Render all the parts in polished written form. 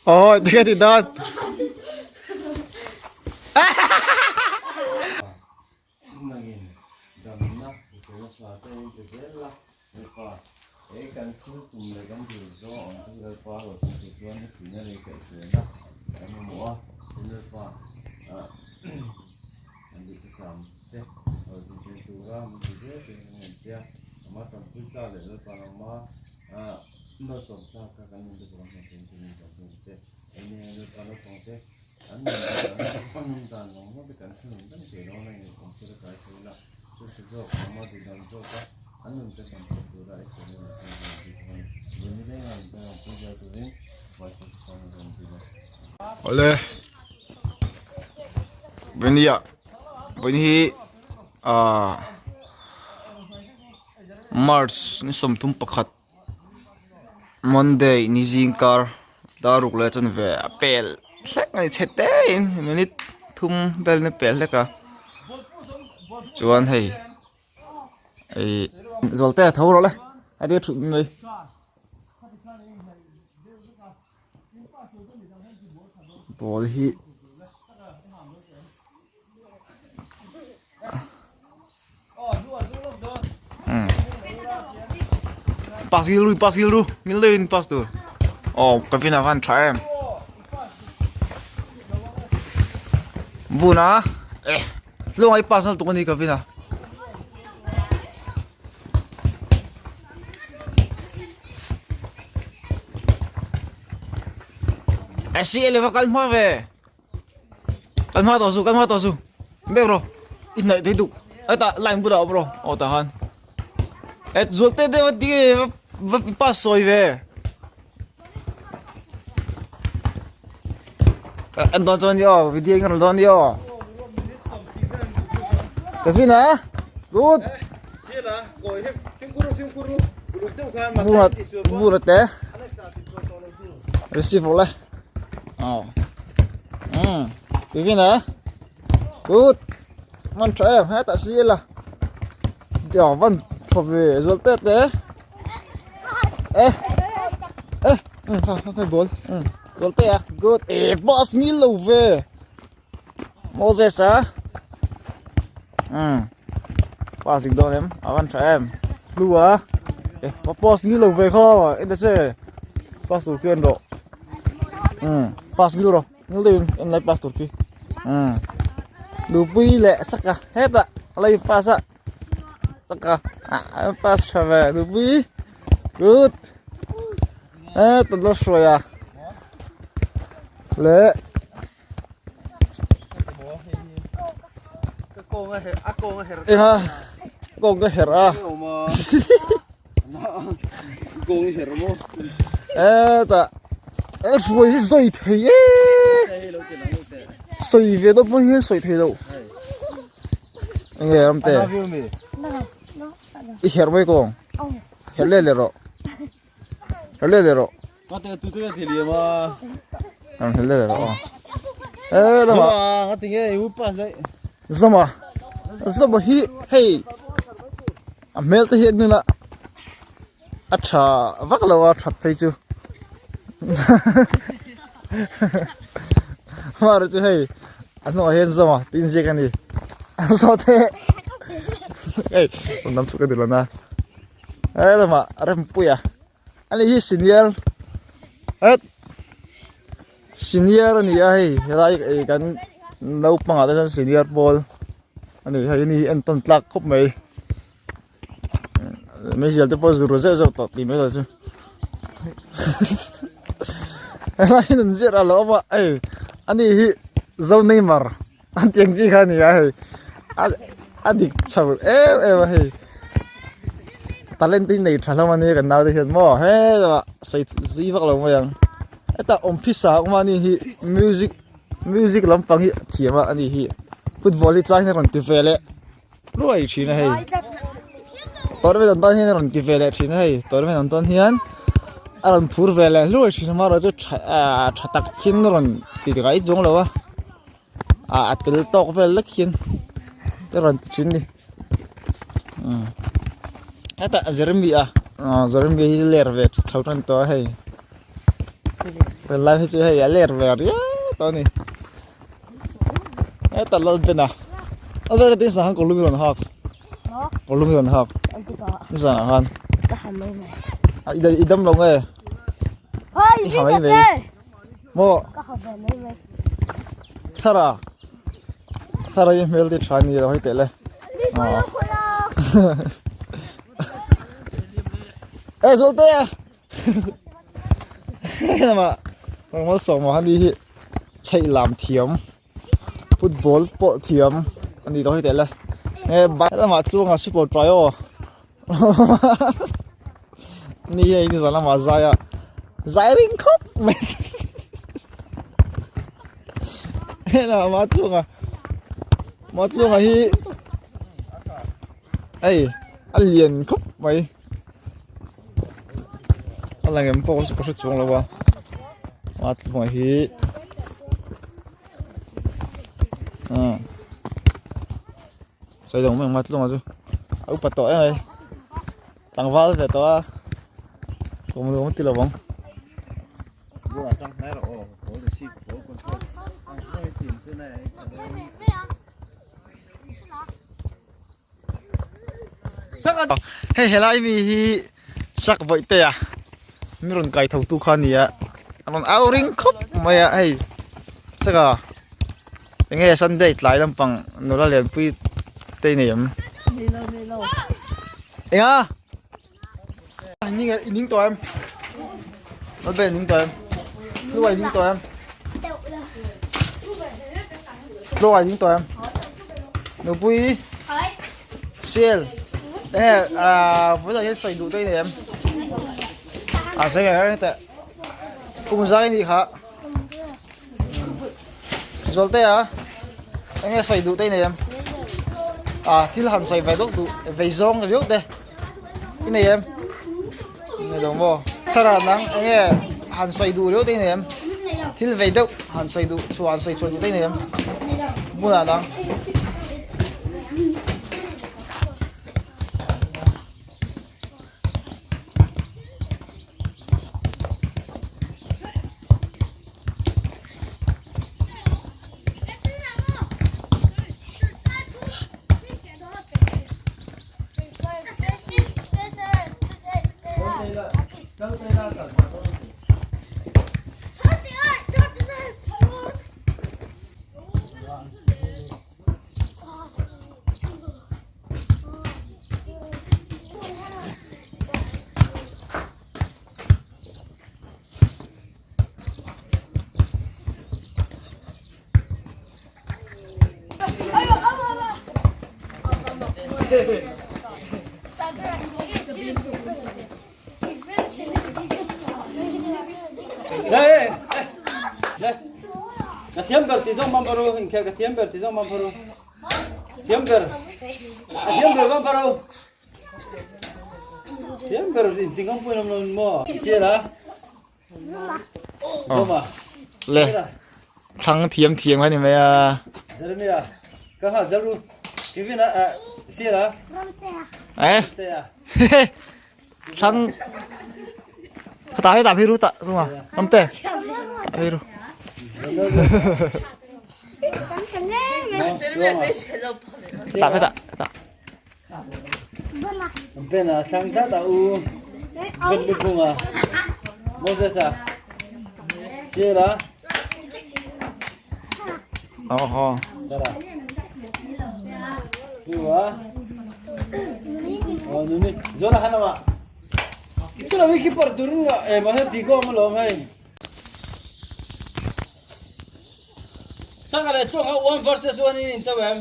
Aw ti ti dawn. Nangin damna hrisel tha te in pe zel la, Lalpa, he kan thil tum leh kan dil zawng ang chu Lalpa hlawhtling tur chuan i puihna leh i kaihhruaina kan mamawh a, tin Lalpa, kan duhthusam te hlawhtling thei tura min ti zel te hi kan ngaih che a, ama tanpui tlak leh Lalpa nangma malsawm tlak kha kan nun te pawh kan hman theih tur min tanpui ang che, engni hian Lalpa naupang te An nun dan an nun dan vang vang te kan thunun vek thei lo a, engin awm thil a kai thei la, chu chu zawk awm a duh dan zawk a, an nun te kan hmuh tur a i sawi na thil hi an tih chuan vawi ni leng a an ber ang pui zel turin vai chu chuan a rawn dil a. Awle Vawini ah vawiin hi ah March ni 31 Monday ni zing kar dar ruk leh chuan ve a pel hlek a ni chhe te in minute thum vel in a pel hlek a chuan hei ih zawlte a tho rawh le a tia thut mai. Ball hi Pass ngil ru pass ngil ru ngil deuhin pass tur aw ka vin a van tha em buna eh tlawng ai pass nal tuk ani ka vin a. Eh si eleva kal hma ve. Kan hma tawh su kan hma tawh su bek rawh i hnaih thei duk hetah line bulah awm rawh aw tah khan eh zual te te va ti va va pass sawi ve en dawn chuan ni aw video in kan dawn ni aw Kevin a good mura mura te receive le Ờ. Ừ. Cái cái này. Good. Man tha em hết ta si la. Tiểu văn thuộc về rồi tết đấy. Ê. Ê, ừ, không, không phải bốn. Ừ. Rồi tết à. Good. Ê, boss ni lâu về. Moses à. Ừ. Pass dịch đâu em. À văn tha em. Lưu à. Ê, boss ni lâu về không? Em đã Pass tur khi anh độ. Umm pass ngil rawh ngil deuhin en lai pass tur khi umm nupui leh saka hetah a la in pass a saka ah a pass tha ve nupui good hetah la hruai a leh Enga kawng ka herh a hetah e hruai hi sawi thei e sawi ve dawt pawh hi sawi thei lo enge ramte i herh mai kawng herh leh leh rawh. Hel leh leh rawh. Ang hel leh leh rawh. Eh lama. Zama. Zama hi hei a hmel te hi an nuna a tha vak lo a that phei chu. Mara chu hei a hnungah hian Zama tih inziak a ni. Saw te hei lam chhuk a duh lo na. He lamah Rempuia ani hi senior het senior a ni a hei helai ih kan naupang ah te chuan senior pawl a ni hei ani hi entawn tlak khawp mai meizial te pawh zur zeuh zeuh tawh tih mai lo chu helai hi an zir a lo awm a hei ani hi zo Neymar an tih ang chi kha a ni a hei a dik chho em em a hei talent hi nei tha hlawm a nia kan naute hian maw hetah sawi zui vak lo mai ang hetah awm phisa awm a ni hi music music lampang hi a thiam a ani hi football hi chang hian a rawn ti ve leh hluai thin a hei tournament an tan hian a rawn ti ve leh thin a hei tournament an tan hian a rawn phur ve leh hluai thin a amaherawhchu tha ah tha tak hian a rawn ti ngai chuang lo a. ah a tel tawk vel lek hian a rawn ti thin a ni umm hetah Jeremy a aw Jeremy hi ler ve chho tan tawh a hei. Tunlai hi chu hei a ler ve riau tawh a ni. Heta Lalben a Lalben ka tin sah khan kawrlum hi rawn hak kawrlum hi rawn hak nizan ah khan i dam lo nge i ha mai mai maw Thara Thara hi hmel te tha ni lo hei teh le e Zualte Hei Malsawma hi hi chheih lam thiam football pawh thiam a ni tawh hei teh le he lamah tluanga super trio ni hei nizan lamah zai a zai ring khawp mai hei lamah matluanga matluanga hi hei a lian khawp mai. A lang em pawh ka hre chuang lo a a tlunga hi ah sawi dang mai ang tlunga chu a upa tawh em mai tlangval ve tawh a awm lo ti lo ang. Hei helai mi hi sak vawih te a mi rawn kai tho tu kha a ni a a rawn au ring khawp mai a hei chaka eng nge sunday tlai lampang nula lianpui te i nei em eng a i ning tawh em Lalbe i ning tawh em Hlua i ning tawh em Hlua i ning tawh em Nupui Sial enge ah vawilah hian sawi duh te i nei em a sawi ve reng teh kum zai a nih kha Zualte a enge sawi duh te i nei em ah thil han sawi ve deuh duh vei zawng riau te i nei em nei lo maw thar ah nang enge han sawi duh riau te i nei em thil vei deuh han sawi duh chhuah han sawi chhuah duh te i nei em hmunah nang. Ka thiam ber ti zawng mam baru inkhel ka thiam ber ti zawng mam baru thiam ber a thiam ber mam baru thiam ber in tingam pui nam non mo siala Zoma Le thlang thiam thiam kha ni mai a Jeremia ka ha zaru Kevin a siala Eh thlang ta hi ta phi ru ta zuma ramte ta phi ru ta phi ta ta Ben a thlang ta ta u Ben lu bunga Moses a Sierra Oho Tara Dua Oh nuni Zola hanama Ito na wiki par durun nga eh ma di ko mo lom hei Saka le chu ha one versus one in in chawem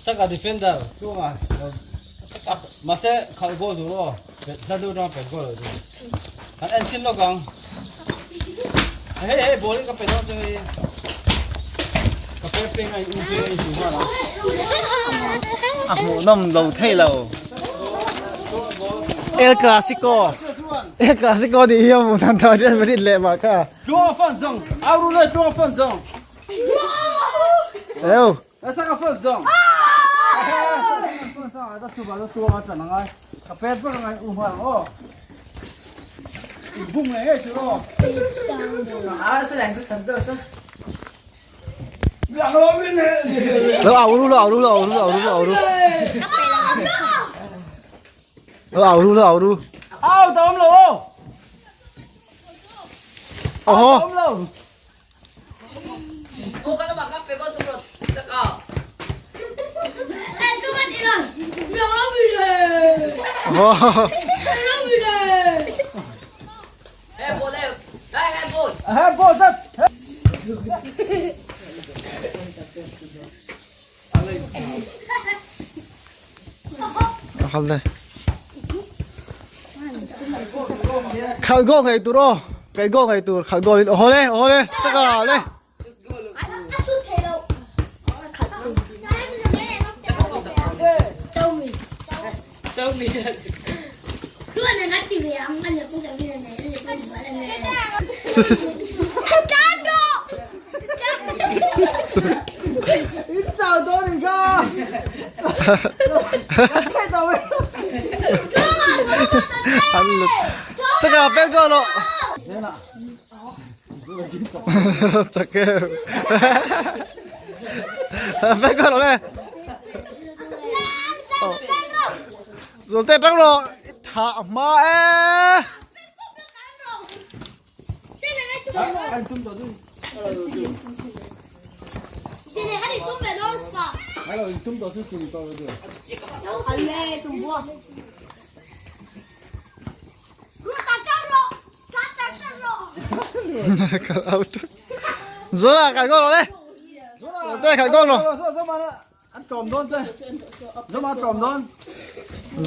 Saka defender chu nga mase khal go du ro hla du ra pe go du kan en chin lo kang Hei hei ball ka pe dawn chu hei ka pe pe ngai u pe ai su ma la A hmuhnawm lo thei lo. El Clasico El Clasico nih hi a hmuh dan tawh Real Madrid leh mah kha. Tluang fan zong au ru le tluang fan zong. Eo. Asa ka fan zong. Fan zong ta tu ba tu tluang a tlan angai. Ka pe pa ngai u hang o. Lo au ru, lo au ru, lo au ru, lo au ru, lo au ru. Lo au ru, lo au ru. Au ta awm lo aw. Oho. Awm lo. Oho. Khal Khal go ngai tur aw. Kai go ngai tur khal go in oho le oho le saka le. Saka pen go lo. Chak e. Pen go lo le. Zualte tang rawh i thah hma e. Kal out. Zuala kal goal le. Zualte kal goal rawh. An tlawm dawn che. Zama tlawm dawn.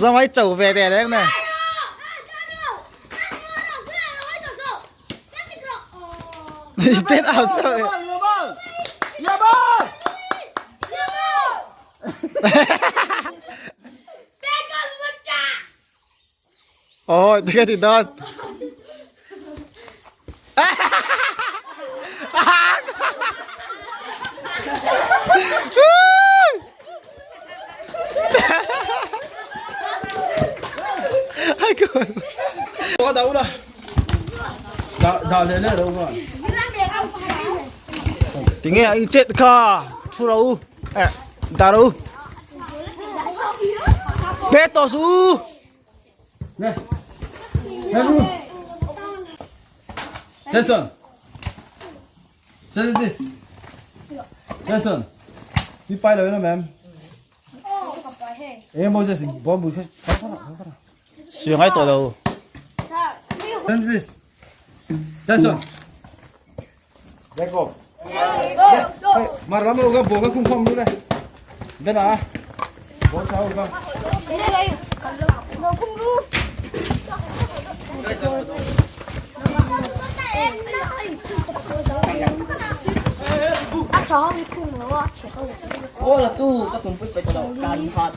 Zama i cho ve te reng ne. I pet out sao vậy? Ôi, thế thì đơn. Ai cười. Có đâu đâu. Đào đào lên đây đâu mà. Thì nghe anh chết kha, thu đâu. Eh, daru. Beto su. Nè. Nè bu. Nelson. Send this. Nelson. Ti pai lo na ma'am. Eh Moses, bom bu kha. Siêu ngay tổ đâu. Send this. Nelson. Back off. Mà lắm rồi, bố cái cung không luôn đây. Bên à? Bố cháu không? 我啦，都得咁杯俾到，近下。